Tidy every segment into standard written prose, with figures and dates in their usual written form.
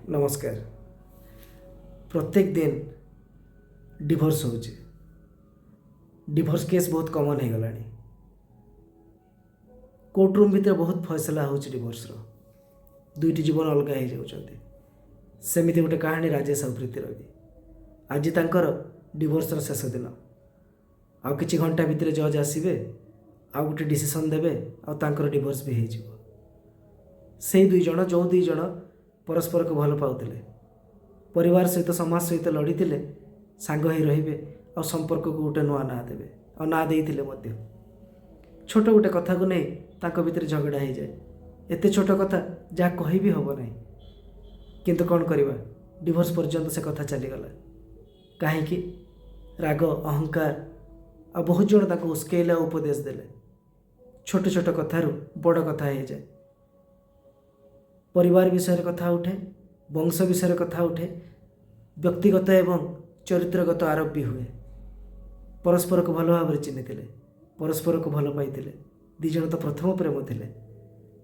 ନମସ୍କାର। ପ୍ରତ୍ୟେକ ଦିନ ଡିଭୋର୍ସ ହେଉଛି। ଡିଭୋର୍ସ କେସ୍ ବହୁତ କମନ୍ ହେଇଗଲାଣି। କୋର୍ଟ ରୁମ୍ ଭିତରେ ବହୁତ ଫଇସଲା ହେଉଛି ଡିଭୋର୍ସର। ଦୁଇଟି ଜୀବନ ଅଲଗା ହେଇଯାଉଛନ୍ତି। ସେମିତି ଗୋଟେ କାହାଣୀ ରାଜେଶ ଆଉ ପ୍ରୀତିର ବି। ଆଜି ତାଙ୍କର ଡିଭୋର୍ସର ଶେଷ ଦିନ। ଆଉ କିଛି ଘଣ୍ଟା ଭିତରେ ଜଜ୍ ଆସିବେ, ଆଉ ଗୋଟେ ଡିସିସନ୍ ଦେବେ, ଆଉ ତାଙ୍କର ଡିଭୋର୍ସ ବି ହେଇଯିବ। ସେଇ ଦୁଇ ଜଣ, ଯେଉଁ ଦୁଇ ଜଣ ପରସ୍ପରକୁ ଭଲ ପାଉଥିଲେ, ପରିବାର ସହିତ ସମାଜ ସହିତ ଲଢ଼ିଥିଲେ, ସାଙ୍ଗ ହେଇ ରହିବେ ଆଉ ସମ୍ପର୍କକୁ ଗୋଟେ ନୂଆ ନାଁ ଦେବେ, ଆଉ ନାଁ ଦେଇଥିଲେ ମଧ୍ୟ। ଛୋଟ ଗୋଟେ କଥାକୁ ନେଇ ତାଙ୍କ ଭିତରେ ଝଗଡ଼ା ହେଇଯାଏ। ଏତେ ଛୋଟ କଥା ଯାହା କହିବି ହେବ ନାହିଁ, କିନ୍ତୁ କ'ଣ କରିବା, ଡିଭୋର୍ସ ପର୍ଯ୍ୟନ୍ତ ସେ କଥା ଚାଲିଗଲା। କାହିଁକି? ରାଗ, ଅହଙ୍କାର, ଆଉ ବହୁତ ଜଣ ତାଙ୍କୁ ଉସ୍କେଇଲେ ଆଉ ଉପଦେଶ ଦେଲେ। ଛୋଟ ଛୋଟ କଥାରୁ ବଡ଼ କଥା ହେଇଯାଏ। ପରିବାର ବିଷୟରେ କଥା ଉଠେ, ବଂଶ ବିଷୟରେ କଥା ଉଠେ, ବ୍ୟକ୍ତିଗତ ଏବଂ ଚରିତ୍ରଗତ ଆରୋପ ବି ହୁଏ। ପରସ୍ପରକୁ ଭଲ ଭାବରେ ଚିହ୍ନିଥିଲେ, ପରସ୍ପରକୁ ଭଲ ପାଇଥିଲେ। ଦୁଇ ଜଣ ତ ପ୍ରଥମ ପ୍ରେମ ଥିଲେ।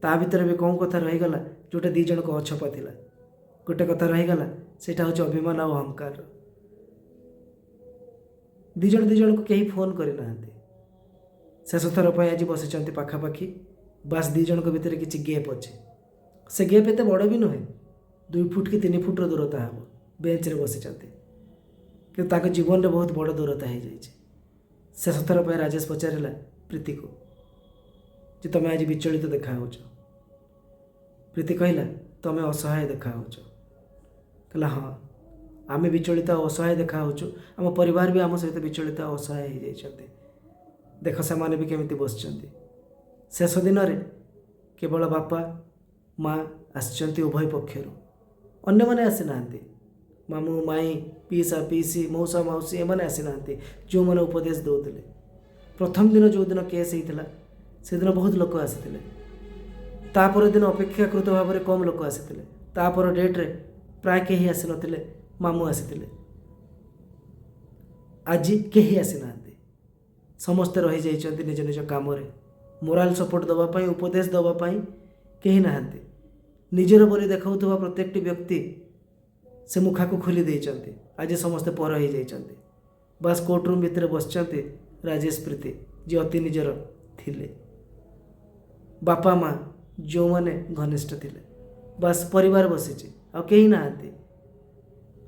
ତା ଭିତରେ ବି କେଉଁ କଥା ରହିଗଲା ଯେଉଁଟା ଦୁଇ ଜଣଙ୍କ ଅଛପା ଥିଲା? ଗୋଟେ କଥା ରହିଗଲା, ସେଇଟା ହେଉଛି ଅଭିମାନ ଆଉ ଅହଙ୍କାର। ଦୁଇ ଜଣ ଦୁଇ ଜଣଙ୍କୁ କେହି ଫୋନ୍ କରିନାହାନ୍ତି। ଶେଷ ଥର ପାଇଁ ଆଜି ବସିଛନ୍ତି ପାଖାପାଖି। ବାସ୍, ଦୁଇ ଜଣଙ୍କ ଭିତରେ କିଛି ଗେପ୍ ଅଛି। ସେ ଗେପ୍ ଏତେ ବଡ଼ ବି ନୁହେଁ, 2 ଫୁଟ କି 3 ଫୁଟର ଦୂରତା ହେବ। ବେଞ୍ଚରେ ବସିଛନ୍ତି, କିନ୍ତୁ ତାଙ୍କ ଜୀବନରେ ବହୁତ ବଡ଼ ଦୂରତା ହେଇଯାଇଛି। ଶେଷ ଥର ପାଇଁ ରାଜେଶ ପଚାରିଲା ପ୍ରୀତିକୁ ଯେ ତମେ ଆଜି ବିଚଳିତ ଦେଖାହେଉଛ। ପ୍ରୀତି କହିଲା, ତମେ ଅସହାୟ ଦେଖାହେଉଛ। କହିଲା, ହଁ, ଆମେ ବିଚଳିତ ଆଉ ଅସହାୟ ଦେଖାହେଉଛୁ। ଆମ ପରିବାର ବି ଆମ ସହିତ ବିଚଳିତ ଆଉ ଅସହାୟ ହେଇଯାଇଛନ୍ତି। ଦେଖ, ସେମାନେ ବି କେମିତି ବସିଛନ୍ତି। ଶେଷ ଦିନରେ କେବଳ ବାପା ମା ଆସିଛନ୍ତି ଉଭୟ ପକ୍ଷରୁ, ଅନ୍ୟମାନେ ଆସିନାହାନ୍ତି। ମାମୁଁ, ମାଇଁ, ପିଇସା, ପିଇସି, ମଉସା, ମାଉସୀ, ଏମାନେ ଆସିନାହାନ୍ତି, ଯେଉଁମାନେ ଉପଦେଶ ଦେଉଥିଲେ। ପ୍ରଥମ ଦିନ ଯେଉଁଦିନ କେସ୍ ହେଇଥିଲା, ସେଦିନ ବହୁତ ଲୋକ ଆସିଥିଲେ। ତାପର ଦିନ ଅପେକ୍ଷାକୃତ ଭାବରେ କମ୍ ଲୋକ ଆସିଥିଲେ। ତାପର ଡେଟ୍ରେ ପ୍ରାୟ କେହି ଆସିନଥିଲେ, ମାମୁଁ ଆସିଥିଲେ। ଆଜି କେହି ଆସିନାହାନ୍ତି। ସମସ୍ତେ ରହିଯାଇଛନ୍ତି ନିଜ ନିଜ କାମରେ। ମୋରାଲ ସପୋର୍ଟ ଦେବା ପାଇଁ, ଉପଦେଶ ଦେବା ପାଇଁ କେହି ନାହାନ୍ତି। ନିଜର ବୋଲି ଦେଖାଉଥିବା ପ୍ରତ୍ୟେକଟି ବ୍ୟକ୍ତି ସେ ମୁଖାକୁ ଖୋଲି ଦେଇଛନ୍ତି। ଆଜି ସମସ୍ତେ ପର ହେଇଯାଇଛନ୍ତି। ବାସ୍, କୋର୍ଟ ରୁମ୍ ଭିତରେ ବସିଛନ୍ତି ରାଜେଶ, ପ୍ରୀତି, ଯିଏ ଅତି ନିଜର ଥିଲେ, ବାପା ମା ଯେଉଁମାନେ ଘନିଷ୍ଠ ଥିଲେ। ବାସ୍, ପରିବାର ବସିଛି, ଆଉ କେହି ନାହାନ୍ତି।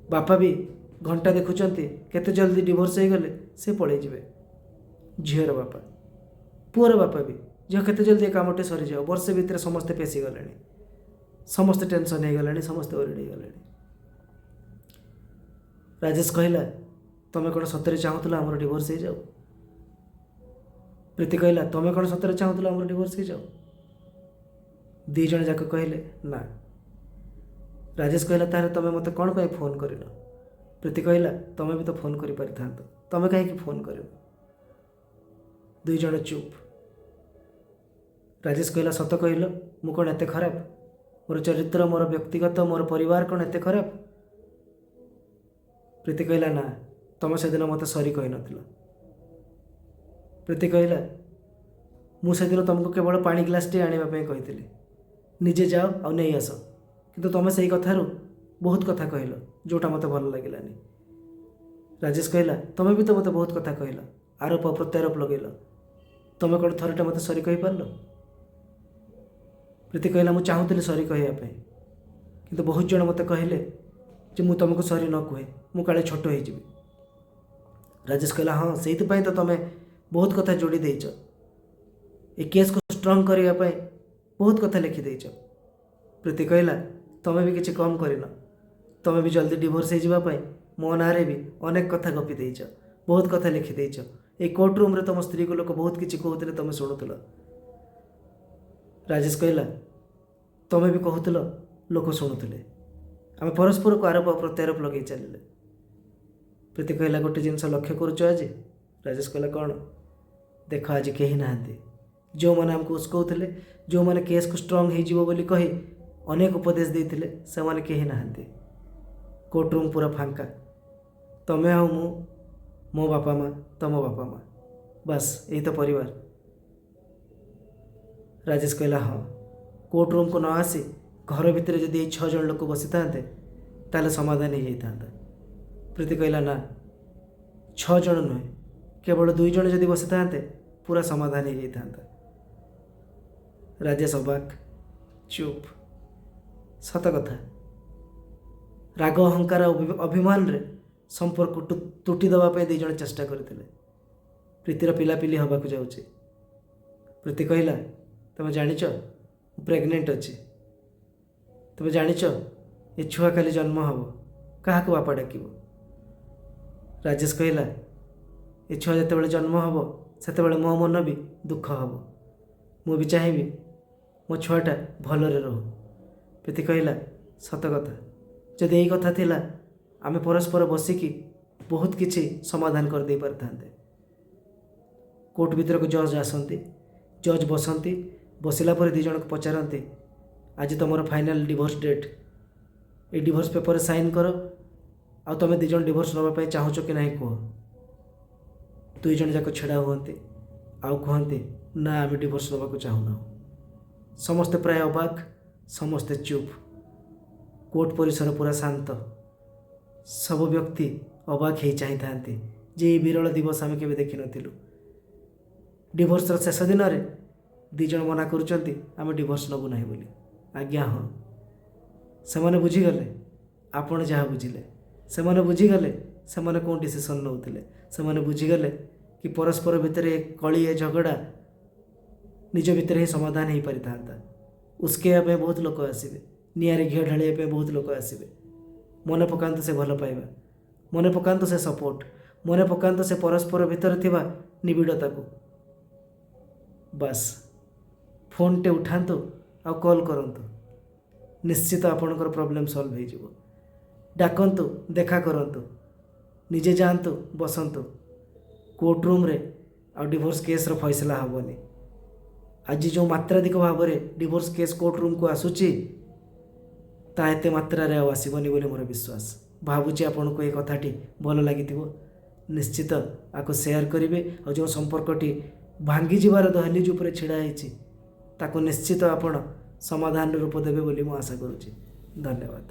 ବାପା ବି ଘଣ୍ଟା ଦେଖୁଛନ୍ତି, କେତେ ଜଲ୍ଦି ଡିଭୋର୍ସ ହେଇଗଲେ ସେ ପଳେଇଯିବେ। ଝିଅର ବାପା, ପୁଅର ବାପା ବି, ଝିଅ କେତେ ଜଲ୍ଦି ଏ କାମଟି ସରିଯାଉ। ବର୍ଷେ ଭିତରେ ସମସ୍ତେ ପେଶିଗଲେଣି, ସମସ୍ତେ ଟେନସନ୍ ହେଇଗଲେଣି, ସମସ୍ତେ ୱରିଡ୍ ହେଇଗଲେଣି। ରାଜେଶ କହିଲା, ତମେ କ'ଣ ସତରେ ଚାହୁଁଥିଲ ଆମର ଡିଭୋର୍ସ ହେଇଯାଉ? ପ୍ରୀତି କହିଲା, ତମେ କ'ଣ ସତରେ ଚାହୁଁଥିଲ ଆମର ଡିଭୋର୍ସ ହେଇଯାଉ? ଦୁଇ ଜଣ ଯାକ କହିଲେ, ନା। ରାଜେଶ କହିଲା, ତାହେଲେ ତମେ ମୋତେ କ'ଣ ପାଇଁ ଫୋନ୍ କରିନ? ପ୍ରୀତି କହିଲା, ତମେ ବି ତ ଫୋନ୍ କରିପାରିଥାନ୍ତ, ତମେ କାହିଁକି ଫୋନ୍ କରିନ? ଦୁଇ ଜଣ ଚୁପ୍। ରାଜେଶ କହିଲା, ସତ କହିଲ, ମୁଁ କ'ଣ ଏତେ ଖରାପ? ମୋର ଚରିତ୍ର, ମୋର ବ୍ୟକ୍ତିଗତ, ମୋର ପରିବାର କ'ଣ ଏତେ ଖରାପ? ପ୍ରୀତି କହିଲା, ନା, ତମେ ସେଦିନ ମୋତେ ସରି କହିନଥିଲ। ପ୍ରୀତି କହିଲା, ମୁଁ ସେଦିନ ତୁମକୁ କେବଳ ପାଣି ଗ୍ଲାସଟିଏ ଆଣିବା ପାଇଁ କହିଥିଲି, ନିଜେ ଯାଅ ଆଉ ନେଇ ଆସ। କିନ୍ତୁ ତୁମେ ସେଇ କଥାରୁ ବହୁତ କଥା କହିଲ, ଯେଉଁଟା ମୋତେ ଭଲ ଲାଗିଲାନି। ରାଜେଶ କହିଲା, ତୁମେ ବି ତ ମୋତେ ବହୁତ କଥା କହିଲ, ଆରୋପ ପ୍ରତ୍ୟାରୋପ ଲଗେଇଲ। ତୁମେ କ'ଣ ଥରଟେ ମୋତେ ସରି କହିପାରିଲ? ପ୍ରୀତି କହିଲା, ମୁଁ ଚାହୁଁଥିଲି ସରି କହିବା ପାଇଁ, କିନ୍ତୁ ବହୁତ ଜଣ ମୋତେ କହିଲେ ଯେ ମୁଁ ତୁମକୁ ସରି ନ କୁହେ, ମୁଁ କାଳେ ଛୋଟ ହେଇଯିବି। ରାଜେଶ କହିଲା, ହଁ, ସେଇଥିପାଇଁ ତ ତୁମେ ବହୁତ କଥା ଯୋଡ଼ି ଦେଇଛ। ଏ କେସ୍କୁ ଷ୍ଟ୍ରଙ୍ଗ କରିବା ପାଇଁ ବହୁତ କଥା ଲେଖିଦେଇଛ। ପ୍ରୀତି କହିଲା, ତୁମେ ବି କିଛି କମ୍ କରିନ। ତୁମେ ବି ଜଲ୍ଦି ଡିଭୋର୍ସ ହେଇଯିବା ପାଇଁ ମୋ ନାଁରେ ବି ଅନେକ କଥା ଗପି ଦେଇଛ, ବହୁତ କଥା ଲେଖିଦେଇଛ। ଏଇ କୋର୍ଟ ରୁମ୍ରେ ତୁମ ସ୍ତ୍ରୀକୁ ଲୋକ ବହୁତ କିଛି କହୁଥିଲେ, ତୁମେ ଶୁଣୁଥିଲ। ରାଜେଶ କହିଲା, ତୁମେ ବି କହୁଥିଲ, ଲୋକ ଶୁଣୁଥିଲେ। ଆମେ ପରସ୍ପରକୁ ଆରୋପ ପ୍ରତ୍ୟାରୋପ ଲଗେଇ ଚାଲିଲେ। ପ୍ରୀତି କହିଲା, ଗୋଟେ ଜିନିଷ ଲକ୍ଷ୍ୟ କରୁଛ ଆଜି? ରାଜେଶ କହିଲା, କ'ଣ? ଦେଖ, ଆଜି କେହି ନାହାନ୍ତି। ଯେଉଁମାନେ ଆମକୁ ଉସ୍କଉଥିଲେ, ଯେଉଁମାନେ କେସ୍କୁ ଷ୍ଟ୍ରଙ୍ଗ ହେଇଯିବ ବୋଲି କହି ଅନେକ ଉପଦେଶ ଦେଇଥିଲେ, ସେମାନେ କେହି ନାହାନ୍ତି। କୋର୍ଟ ରୁମ୍ ପୁରା ଫାଙ୍କା। ତମେ ଆଉ ମୁଁ, ମୋ ବାପା ମା, ତମ ବାପା ମା, ବାସ୍, ଏଇ ତ ପରିବାର। ରାଜେଶ କହିଲା, ହଁ, କୋର୍ଟ ରୁମ୍କୁ ନ ଆସି ଘର ଭିତରେ ଯଦି ଏଇ ଛଅ ଜଣ ଲୋକ ବସିଥାନ୍ତେ, ତାହେଲେ ସମାଧାନ ହେଇଯାଇଥାନ୍ତା। ପ୍ରୀତି କହିଲା, ନା, 6 ଜଣ ନୁହେଁ, କେବଳ 2 ଜଣ ଯଦି ବସିଥାନ୍ତେ ପୁରା ସମାଧାନ ହେଇଯାଇଥାନ୍ତା। ରାଜେଶ ଅବାକ, ଚୁପ୍। ସତ କଥା, ରାଗ, ଅହଙ୍କାର, ଅଭିମାନରେ ସମ୍ପର୍କ ତୁଟି ଦେବା ପାଇଁ 2 ଜଣ ଚେଷ୍ଟା କରିଥିଲେ। ପ୍ରୀତିର ପିଲାପିଲି ହେବାକୁ ଯାଉଛି। ପ୍ରୀତି କହିଲା, ତମେ ଜାଣିଛ ମୁଁ ପ୍ରେଗନେଣ୍ଟ ଅଛି। ତମେ ଜାଣିଛ ଏ ଛୁଆ କାଲି ଜନ୍ମ ହେବ, କାହାକୁ ବାପା ଡାକିବ? ରାଜେଶ କହିଲା, ଏ ଛୁଆ ଯେତେବେଳେ ଜନ୍ମ ହେବ ସେତେବେଳେ ମୋ ମନ ବି ଦୁଃଖ ହେବ। ମୁଁ ବି ଚାହିଁବି ମୋ ଛୁଆଟା ଭଲରେ ରହୁ। ପ୍ରୀତି କହିଲା, ସତ କଥା, ଯଦି ଏଇ କଥା ଥିଲା ଆମେ ପରସ୍ପର ବସିକି ବହୁତ କିଛି ସମାଧାନ କରିଦେଇ ପାରିଥାନ୍ତେ। କୋର୍ଟ ଭିତରକୁ ଜଜ୍ ଆସନ୍ତି, ଜଜ୍ ବସନ୍ତି। ବସିଲା ପରେ 2 ଜଣକୁ ପଚାରନ୍ତି, ଆଜି ତୁମର ଫାଇନାଲ୍ ଡିଭୋର୍ସ ଡେଟ୍, ଏଇ ଡିଭୋର୍ସ ପେପରରେ ସାଇନ୍ କର, ଆଉ ତୁମେ 2 ଜଣ ଡିଭୋର୍ସ ନେବା ପାଇଁ ଚାହୁଁଛ କି ନାହିଁ କୁହ। 2 ଜଣ ଯାକ ଛିଡ଼ା ହୁଅନ୍ତି ଆଉ କୁହନ୍ତି, ନା, ଆମେ ଡିଭୋର୍ସ ନେବାକୁ ଚାହୁଁନାହୁଁ। ସମସ୍ତେ ପ୍ରାୟ ଅବାକ, ସମସ୍ତେ ଚୁପ୍। କୋର୍ଟ ପରିସର ପୁରା ଶାନ୍ତ। ସବୁ ବ୍ୟକ୍ତି ଅବାକ ହେଇ ଚାହିଁଥାନ୍ତି ଯେ ଏଇ ବିରଳ ଦିବସ ଆମେ କେବେ ଦେଖିନଥିଲୁ। ଡିଭୋର୍ସର ଶେଷ ଦିନରେ 2 ଜଣ ମନା କରୁଛନ୍ତି ଆମେ ଡିଭୋର୍ସ ନେବୁ ନାହିଁ ବୋଲି। ଆଜ୍ଞା ହଁ, ସେମାନେ ବୁଝିଗଲେ ଆପଣ ଯାହା ବୁଝିଲେ। ସେମାନେ ବୁଝିଗଲେ ସେମାନେ କେଉଁ ଡିସିସନ୍ ନେଉଥିଲେ। ସେମାନେ ବୁଝିଗଲେ କି ପରସ୍ପର ଭିତରେ କଳି, ଏ ଝଗଡ଼ା ନିଜ ଭିତରେ ହିଁ ସମାଧାନ ହେଇପାରିଥାନ୍ତା। ଉସ୍କେଇବା ପାଇଁ ବହୁତ ଲୋକ ଆସିବେ, ନିଆଁରେ ଘିଅ ଢାଳିବା ପାଇଁ ବହୁତ ଲୋକ ଆସିବେ। ମନେ ପକାନ୍ତୁ ସେ ଭଲ ପାଇବା, ମନେ ପକାନ୍ତୁ ସେ ସପୋର୍ଟ, ମନେ ପକାନ୍ତୁ ସେ ପରସ୍ପର ଭିତରେ ଥିବା ନିବିଡ଼ତାକୁ। ବାସ୍, ଫୋନ୍ଟେ ଉଠାନ୍ତୁ ଆଉ କଲ୍ କରନ୍ତୁ, ନିଶ୍ଚିତ ଆପଣଙ୍କର ପ୍ରୋବ୍ଲେମ୍ ସଲ୍ଭ ହେଇଯିବ। ଡାକନ୍ତୁ, ଦେଖା କରନ୍ତୁ, ନିଜେ ଯାଆନ୍ତୁ, ବସନ୍ତୁ। କୋର୍ଟ ରୁମ୍ରେ ଆଉ ଡିଭୋର୍ସ କେସ୍ର ଫଇସଲା ହେବନି। ଆଜି ଯେଉଁ ମାତ୍ରାଧିକ ଭାବରେ ଡିଭୋର୍ସ କେସ୍ କୋର୍ଟ ରୁମ୍କୁ ଆସୁଛି, ତା ଏତେ ମାତ୍ରାରେ ଆଉ ଆସିବନି ବୋଲି ମୋର ବିଶ୍ୱାସ। ଭାବୁଛି ଆପଣଙ୍କୁ ଏ କଥାଟି ଭଲ ଲାଗିଥିବ। ନିଶ୍ଚିତ ଆକୁ ସେୟାର କରିବେ। ଆଉ ଯେଉଁ ସମ୍ପର୍କଟି ଭାଙ୍ଗିଯିବାର ଦହଲିଜ ଉପରେ ଛିଡ଼ା ହେଇଛି, ତାକୁ ନିଶ୍ଚିତ ଆପଣ ସମାଧାନର ରୂପ ଦେବେ ବୋଲି ମୁଁ ଆଶା କରୁଛି। ଧନ୍ୟବାଦ।